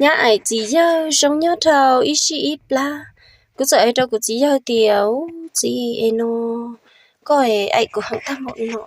Nyab aim txiv yawg zoo nyob rau ib sij ib plab. Kuv txawm hais rau kuv txiv yawg tias, Ub, txiv, es no koj es aim kuv heev tag npaum li no,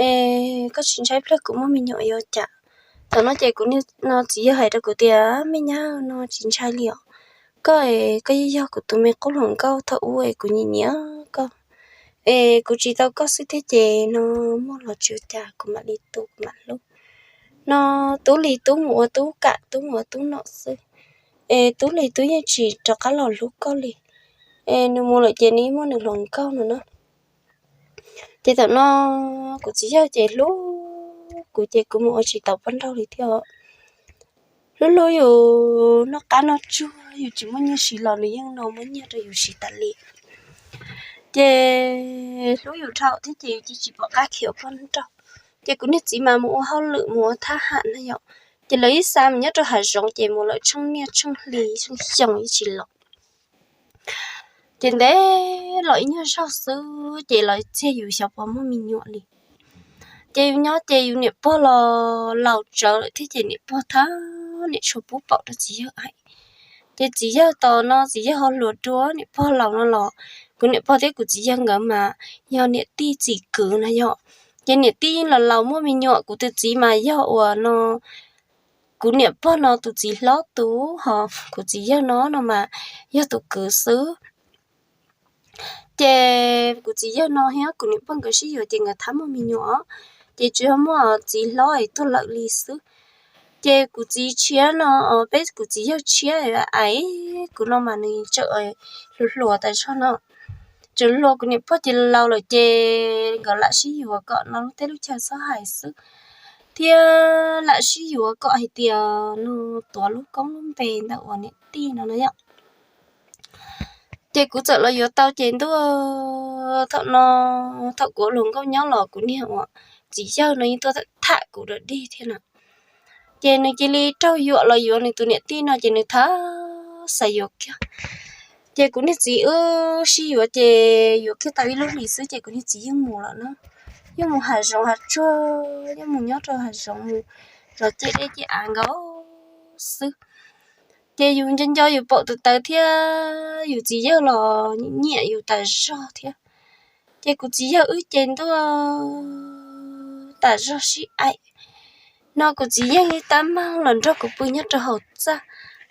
es koj tsis ntshai pliag kuv muaj me nyuam yuav cas? Thaum no ces kuv niag no txiv yawg hais rau kuv tias, Me nyab, no tsis ntshai li os. Koj es koj yeej yog kuv tus me qub hluas nkauj thaum ub es kuv nyiam nyiam koj. Es kuv tsis tau koj xwb thiab ces no muaj los tsis ua cas, kuv mam li tu kuv mam hlub. No tub li tub mus ua tub kam, tub mus ua tub nom xwb. Es tub li tub yeej tsis rov qab los hlub koj li. Es nws mus lawm ces nws yeej muaj nws hluas nkauj no na. Ces thaum no kuv txiv yawg ces hlub kuv ces kuv mus ua tsis tau poj nrauj li thiab. Hlub hlub yus noj qab noj tsuag, yus tsis muaj nyiaj siv los nws yeej no muab nyiaj rau yus siv tas li. Ces hlub yus dhau thiab ces yus cia tsis pom qab khiav ua poj nrauj. Ces kuv niag txiv mas mus ua hauj lwm mus ua thab ham na yom. Ces lawv ib xa mus nyob rau hav zoov ces mus lawm tsheej niaj tsheej hli tsheej xyoo yeej tsis los. Ces ntev los ib nyuag zaug xwb ces los txiag yus xyov puas muaj me nyuam li. Ces yus nyob ces yus niam pog los laus tsawv lawm thiab ces niam pog thab niam tshua pub paum rau txiv yawg aim. Ces txiv yawg tos no txiv yawg ho hluas dua niam pog laus no los, kuv niam pog thiab kuv txiv yawg nkawd mas yog niam tij txiv kwv na yom. Ces niam tij los laus muaj me nyuam, kuv tus txiv mas yog uas no kuv niam pog no tus txiv hlob tus, ho kuv txiv yawg no no mas yog tus kwv xwb. Ces kuv txiv yawg no thiab kuv niam pog nkawd sib yuav ces nkawd thab muaj me nyuam, ces tsuas yog muaj txiv hlob es tuag lawm li xwb. Ces kuv txiv tshiab no, peb kuv txiv yawg tshiab aim kuv no mas nws tseem hluas hluas tas zog no. Tseem hluas, kuv niam pog ces laus lawm ces nkawd lam sib yuav kom no lub teb lub chaw txhob hais xwb, thiab lam sib yuav kom hais tias no tuav lub koob lub npe ntawm uas niam tij no na yom. Ces kuv txawm los yuav tau ces ntuj, thaum no, thaum kuv ua hluas nkauj nyob los kuv niag uas txiv yawg no yeej tuaj tham kuv dog dig thiab na. Ces nws cia li raug yuam los yuav nws tus niam tij no ces nws thab xav yuav kiag. Ces kuv niag txiv wb sib yuav ces yuav kiag tau ib lub hlis xwb ces kuv niag txiv yeej mus lawm na. Yeej mus hav zoov hav tsuag, yeej mus nyob rau hav zoov mus zov ciaj dej ciaj av nkaus xwb. Ces yus nco nco yus paum tus taws thiab yus txiv yawg los nyiam yus tas zog thiab. Ces kuv txiv yawg wb ces ntuj tas zog sib aim. No kuv txiv yawg yeej tab meeg los nrog kuv pw nyob rau hauv txaj.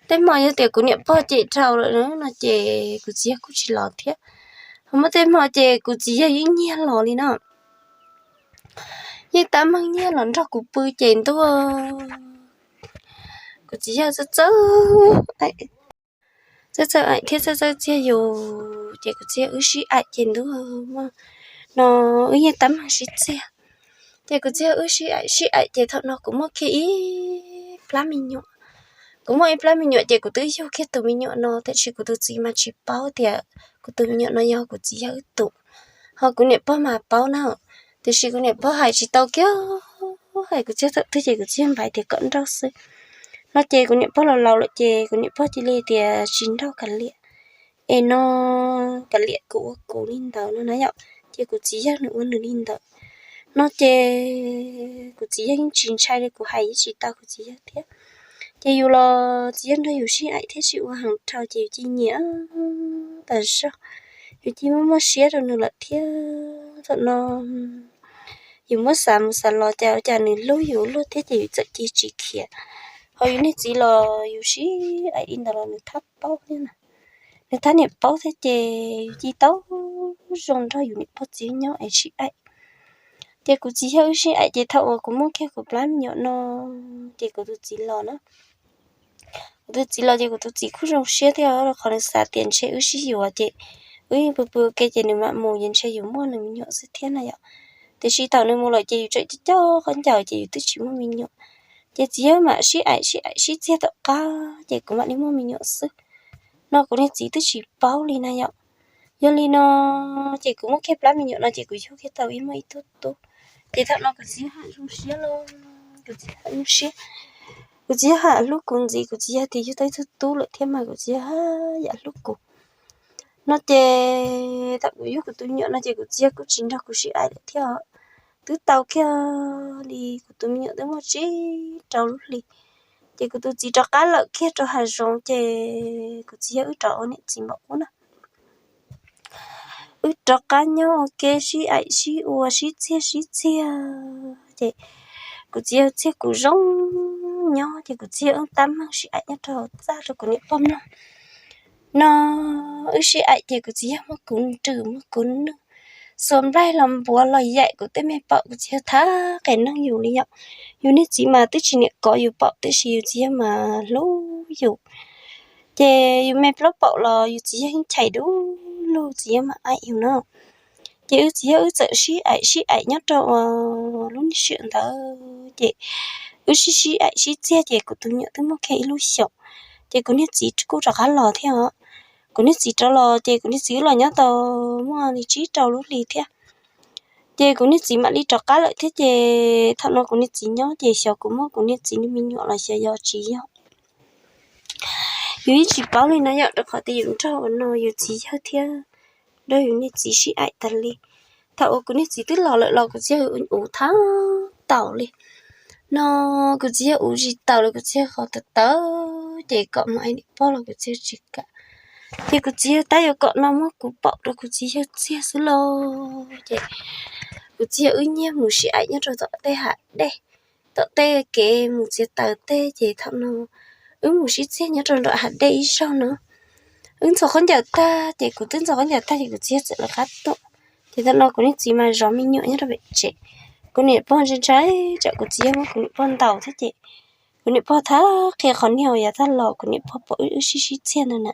Tej hmo yog tias kuv niam pog cem dhau lawm no ces kuv txiv yawg kuj tsis los thiab. Ho muaj tej hmo ces kuv txiv yawg yeej nyiag los li no. Yeej tab meeg nyiag los nrog kuv pw ces ntuj, kuv txiv yawg txawj txawj aim thiab txawj txawj txiag yus ces kuv txiv yawg wb sib aim ces ntuj, no wb yeej tab meeg sib txiag. Ces kuv txiv yawg wb sib aim sib aim ces thaum no kuv muaj kiag ib plab me nyuam. Kuv muaj ib plab me nyuam ces kuv twb yug kiag tus me nyuam no tiam sis kuv tus txiv mas tsis paub tias kuv tus me nyuam no yog kuv txiv yawg wb tus. Ho kuv niam pog mas paub na, tiam sis kuv niam pog hais tsis tau kiag, hais kuv txiv yawg thaum twg ces kuv txiv yawg npaj tias kom nrauj xwb. No ces kuv niam pog laus laus lawm ces kuv niam pog cia li tias tsis nrauj kav liam, es no kav liam kuv ua kuv li ntawd no na yom, ces kuv txiv yawg nws ua nws li ntawd. No ces kuv txiv yawg yeej tsis ntshai li, kuv hais yeej tsis tau kuv txiv yawg thiab. Ces yus los txiv yawg nrog yus sib aim thiab sib ua heev dhau ces yus cia nyiam tas zog, yus cia muaj muaj siab rau nws lawm thiab. Thaum no yus muab xav mus xav los cas ua cas nws hlub yus luaj thiab ces yus txawm cia tsis khiav. Ho yus niag txiv los yus sib aim li ntawd los nws thab paub thiab na, nws thab niam paub thiab ces yus cia tau zoo nrog yus niam pog txiv nyob es sib aim. Ces kuv txiv yawg wb sib aim ces thaum uas kuv muaj kiag kuv plab me nyuam no ces kuv tus txiv los na. Kuv tus txiv los ces kuv tus txiv kuj zoo siab thiab, rau qhov nws xav tias ntshe wb sib yuav ces wb pw pw ua ke ces nws mam mus ces ntshe yus muaj nws me nyuam xwb thiab na yom. Tiam sis thaum nws mus lawm ces yus tseem coj coj khaub ncaws ces yus twb tsis muaj me nyuam. Ces txiv yawg mam sib aim sib aim sib txiag tom qab ces kuv mam li muaj me nyuam xwb. No kuv niag txiv twb tsis paub li na yom. Yog li no ces kuv muaj kiag plab me nyuam no ces kuv yug kiag tau ib muaj ib tug tub. Ces thaum no kuv txiv yawg ha zoo siab lauj, kuv txiv yawg ha zoo siab. Kuv txiv yawg ha hlub kuv ntxiv, kuv txiv yawg tias yug tau ib tug tub lawm thiab mas kuv txiv yawg ha yam hlub kuv. No ces thaum kuv yug kuv tus me nyuam no ces kuv txiv yawg kuj tsis nrog kuv sib aim lawm thiab. Twb tau kiag li kuv tus me nyuam twb muaj tsib rau lub hli, Ces kuv tus txiv rov qab lawm kiag rau hav zoov ces kuv txiv yawg wb rov ua niam txiv npaum qub na. Wb rov qab nyob ua ke sib aim sib ua sib txiag sib txiag ces kuv txiv yawg txiag kuv zoo nyob ces kuv txiv yawg wb tab meeg sib aim nyob rau hauv txaj rau kuv niam pog mloog no. Wb sib aim ces kuv txiv yawg muab kuv nrws muab kuv nwj, xuas nplaig los npuav los yaim kuv tej me paum. Kuv txiv yawg thab qes neeg yus li yom. Yus niag txiv mas twb tsis niam kov yus paum tiam sis yus txiv yawg mas hlub yus. Ces yus me plaub paum los yus txiv yawg yeej chais du lug, txiv yawg mas aim yus no. Ces wb txiv yawg wb txawm sib aim sib aim nyob rau lub niag sij hawm ntawd ces wb sib sib aim sib txiag ces kuv tus me nyuam twb muaj kiag ib lub xyoos. Ces kuv niag txiv kuj rov qab los thiab os. Kuv niag txiv rov los ces kuv niag txiv wb los nyob tau muaj li tsib rau lub hlis thiab. Ces kuv niag txiv mam li rov qab lawm thiab ces thaum no kuv niag txiv nyob ces xyov kuv muab kuv niag txiv niag me nyuam los xyov yog tsis yog. Yus yeej tsis paub li na yom, rau qhov tias yus nrog ua no yus txiv yawg thiab nrog yus niag txiv sib aim tas li. Thaum uas kuv niag txiv twb los lawm los kuv txiv yawg uv thab taus li no. Kuv txiv yawg uv tsis taus li, kuv txiv yawg qhov tawv tawv ces kom mus aim niam pog los kuv txiv yawg tsis kam. Ces kuv txiv yawg tab yuav kom no muab kuv paum rau kuv txiv yawg txiag xwb lauj. Ces kuv txiv yawg wb nyiag mus sib aim nyob rau tom tej hav dej, tom tej kev mus txiav taws tej ces thaum no wb mus sib txiag nyob rau nram hav dej ib zaug no. Wb ntxhua khaub ncaws tag ces kuv twb ntxhua khaub ncaws tag ces kuv txiv yawg txawm lawv qab tuaj. Ces thaum no kuv niag txiv mas zov me nyuam nyob rau pem tsev. Kuv niam pog ntshai ntshai tsam kuv txiv yawg muab kuv niam pog ntaus thiab ces kuv niam pog thab qhia qhov niag uas yav tag los kuv niam pog pom wb sib sib txiag ntawd na.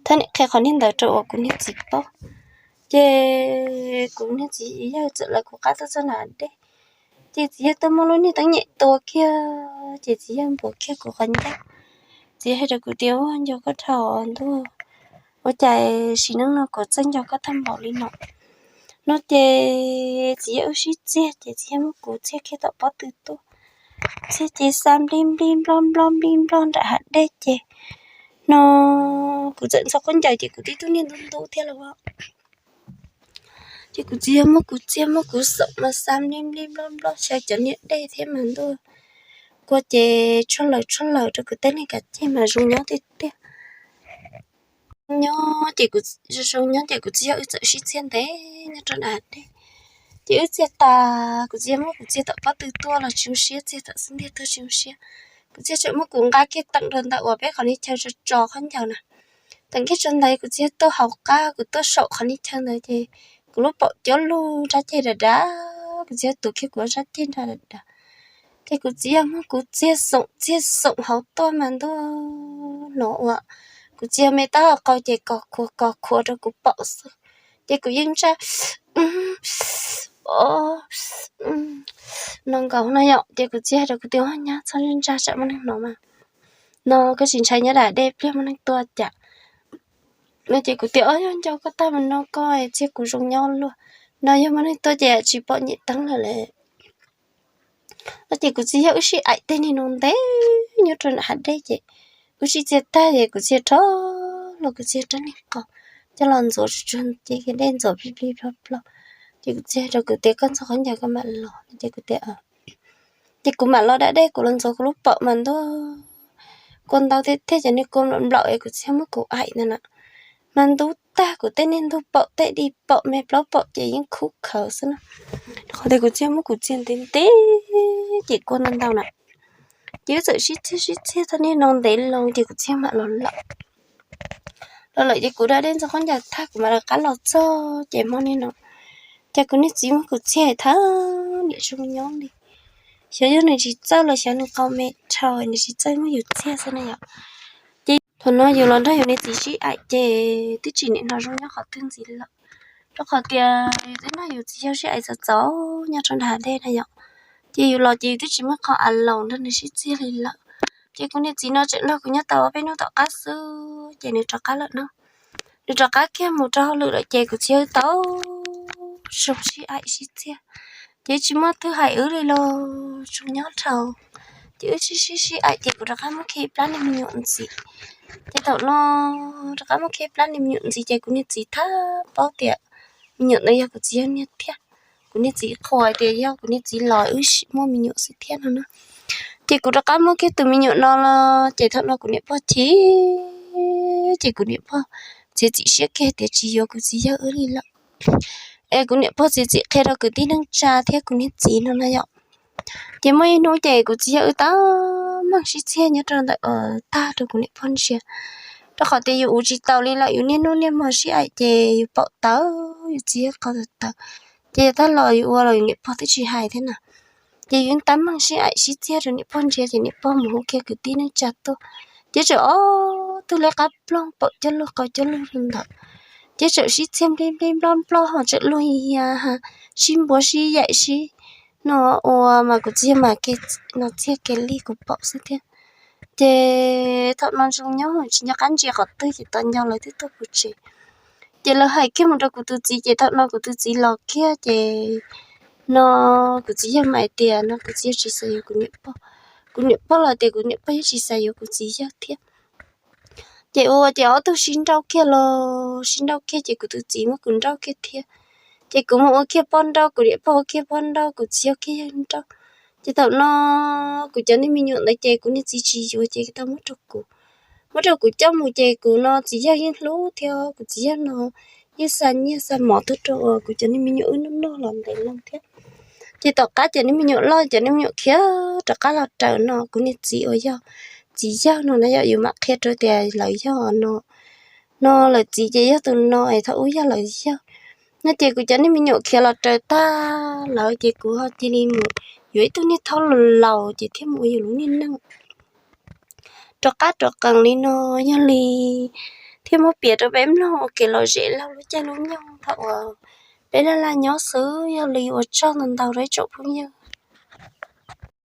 Thab niam qhia qhov niag ntawd rau uas kuv niag txiv paub. Ces kuv niag txiv yawg txawm lawv kuv qab tuaj txog nram dej. Ces txiv yawg tuaj muab lub niag teeb nyem tua kiag ces txiv yawg npuav kiag kuv qhov ncauj. Txiv yawg hais rau kuv tias, Ua nco koj dhau ntuj, ua cas sim neej no kuv txawj nco koj tag npaum li no. No ces txiv yawg wb sib txiag ces txiv yawg muab kuv txiag kiag tom pob tw tuaj. Txiag ces xa nplij nplij nploj nploj nplij nploj nram hav dej ces no kuv txawm ntxhua khaub ncaws ces kuv tib tug niag ntub ntub thiab lauj. Ces kuv txiv yawg muab kuv txiag muab kuv xoom mas xa nplij nplij nploj nploj xyaw cov niag dej thiab mas ntuj, kua ces tshuaj lawm tshuaj lawm rau kuv tej niag kav ceg mas zoo nyob tiag tiag. Nyob ces kuv zoo nyob ces kuv txiv yawg wb txawm sib txiag ntev nyob rau nram hav dej. Ces wb txiag tas kuv txiv yawg muab kuv txiag tom pob tw tuaj los tsis zoo siab, txiag tom xub ntiag tuaj tsis zoo siab. Kuv txiag tseem muab kuv nqa kiag teem rau ntawm uas peb qhov niag chaw tso tso khaub ncaws na. Teem kiag tso ntawd kuv txiv yawg tuaj hauv qab, kuv tuaj saum qhov niag chaw ntawd ces kuv lub paum cuab lug rab ceg dav dav, kuv txiv yawg tuav kiag kuv rab ceg nra dav dav. Ces kuv txiv yawg muab kuv txiag xoom txiag xoom hauv tuaj mas ntuj, no ua kuv txiv yawg me taub hau qau ces kos khuav kos khuav rau kuv paum xwb. Ces kuv yeej ntsaj no nkaus no yom, ces kuv txiv hais rau kuv tias, Nyab, txhob ntsaj tsam muaj neeg hnov mas. No koj tsis ntshai nyob nram dej pliag muaj neeg tuaj cas? No ces kuv tias, Ua nco koj tag mas no koj txiag kuv zoo nyob luaj, no yog muaj neeg tuaj ces tsis pom nyem teeb lawm li. No ces kuv txiv yawg wb sib aim tej niag no ntev nyob rau nram hav dej ces wb sib txiag tag ces kuv txiag rho los kuv txiag rab niag qau coj los ntxuav tsuag tsuag ces dej ntxuav plig plig plog plog. Ces kuv txiag rau kuv tias, Koj ntxhua khaub ncaws koj mam los. Ces kuv tias, Ces kuv mam los da dej kuv los ntxuav kuv lub paum mas ntuj, kua ntau thiab thiab cov niag kua nplaum nplaum es kuv txiag muab kuv aim ntawd na. Mas ntub tag kuv tej niag ntug paum tej dig paum me plaub paum ces yeej khub khawv xwb na. Qhov tias kuv txiag muab kuv txiag ntev ntev ces kua ntau ntau na. Ces wb txawm sib txiag sib txiag txog niaj no ntev loo ces kuv txiag mam los lawm. Los lawm ces kuv da dej ntxuav khaub ncaws tag kuv mam rov qab los txog ces hmo niaj no ces kuv niag txiv muab kuv txiag thab niam zoo nyob li. Xyov yog nws tsis txawj los xyov nws qau me dhau nws tsis txawj muab yus txiag xwb na yom. Ces thaum no yus los nrog yus niag txiv sib aim ces twb tsis nim no zoo nyob qhov twg ntxiv lawm, rau qhov tias yus twb nrog yus txiv yawg sib aim txom txom nyob rau nram dej na yom. Ces yus los ces yus twb tsis muaj qhov a laus nrog nws sib txiag li lawm. Ces kuv niag txiv no tseem nrog kuv nyob tau peb hnub tom qab xwb ces nws rov qab lawm no. Nws rov qab kiag mus rau hauj lwm lawm ces kuv txiv yawg tau zoo sib aim sib txiag, ces tsis muaj twg hais wb li los zoo nyob dhau. Ces wb sib sib sib aim ces kuv rov qab muab kiag ib plab niag me nyuam ntxiv. Ces thaum no rov qab muab kiag ib plab niag me nyuam ntxiv ces kuv niag txiv thab paub tias me nyuam ntawd yog kuv txiv yawg niag thiab. Kuv niag txiv qhuas tias yog kuv niag txiv los wb muaj me nyuam xwb thiab no na. Ces kuv rov qab muab kiag tus me nyuam no los ces thaum no kuv niam pog chim, ces kuv niam pog txiav txim siab kiag tias tsis yuav kuv txiv yawg wb li lawm. Es kuv niam pog txiav txim qhia rau kwv tij neej tsa thiab kuv niag txiv no na yom. Ces muaj ib hnub ces kuv txiv yawg wb tab meeg sib txiag nyob rau ntawm tag rau kuv niam pog ntsia, rau qhov tias yus ua tsis taus li lawm, yus niaj hnub niaj hmo sib aim ces yus paum tawv, yus txiv yawg qau tawv tawv. Ces yog tag los yus ua los yus niam pog twb tsis hais thiab na. Ces yus tab meeg sib aim sib txiag rau niam pog ntsia ces niam pog mus hu kiag kwv tij neej tsa tuaj. Ces txawm ob tug liab qab ploog paum coj lug qau coj lug rau ntawd. Ces txawm sib txiag nplij nplij nploj nploj ho txawm luag hias, sib npuav sib yaim sib no ua mas kuv txiv yawg mas kev no txiag kev lig kuv paum xwb thiab. Ces thaum no zoo nyob tsis nco qab ntsia qhov twg ces tau ncau lawv twb tuaj pw tsev. Ces lawv hais kiag mus rau kuv tus txiv ces thaum no kuv tus txiv los kiag ces no kuv txiv yawg mas hais tias no kuv txiv yawg tsis xav yuav kuv niam pog, kuv niam pog los tias kuv niam pog yeej tsis xav yuav kuv txiv yawg thiab. Ces ua ces ob tug sib nrauj kiag los sib nrauj kiag ces kuv tus txiv muab kuv nrauj kiag thiab. Ces kuv mus ua kiag poj nrauj, kuv niam pog ua kiag poj nrauj, kuv txiv ua kiag yawg nrauj. Ces thaum no kuv cov niag me nyuam ntawd ces kuv niag txiv tsis yuav ces tau muab rau kuv, muab rau kuv coj mus ces kuv no txiv yawg yeej hlub thiab, kuv txiv yawg no yeej xa nyiaj xa mov tuaj rau kuv cov niag me nyuam wb noj noj los ntev loo thiab. Ces tom qab cov niag me nyuam loj, cov niag me nyuam khiav rov qab los raws no kuv niag txiv uas yog txiv yawg no na yom, yus mam qhia rau tias lawv yog no, no lawv txiv ces yog tus no es thaum ub yog lawv yawg no. Ces kuv cov niag me nyuam khiav los raws tag lawm ces kuv ho cia li mus yuav ib tug niag thaub laus laus ces thiaj mus ua yus lub niag neej rov qab rov qees li no. Yog li thiaj muab piav rau peb mloog ua kev lom zem laug lub caij lub nyoog thaum uas peb laj laj nyob xwb. Yog li ua tsaug ntau ntau rau ib tsoom phooj ywg.